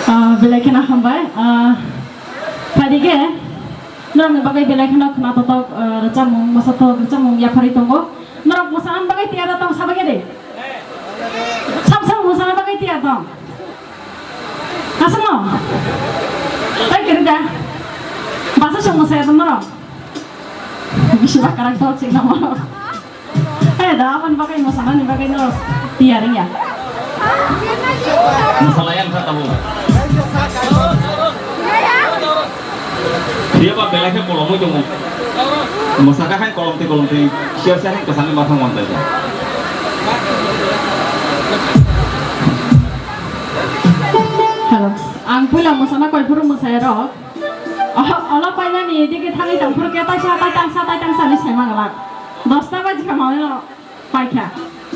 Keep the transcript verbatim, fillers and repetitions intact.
Ah, belai kheno hambai. Ah, phaidi khe norokni bagwi belai kheno khwnathok, ah, rwchapmung, mwsathok rwchapmung yapharwi tongo. Norok mwsana bagwi tiyar tong sa bagwi de? Sab sab mwsana bagwi tiyar tong? Aswkno? Tei kwrwi da? Basa chwng mwsaya tong norok? Bisi ba kwrak dol chikno mo. Hai da, aboni bagwi mosanani bagwi no tiyar wngya. Mosalai ang kha tabuk. Dia ba belai khe kolomwi tongo. Mosaka hai kolom twi kolom twi siya siya hai kwsangwi ma thang man taisa. Hello. Ang puila mosana koi phuru mwsaya rok. Oh, ola painani digi thangwi tong phuru khe taisa, tai tangsa, tai tangsa ni saima glak. Dosta baji kha mawino paikha.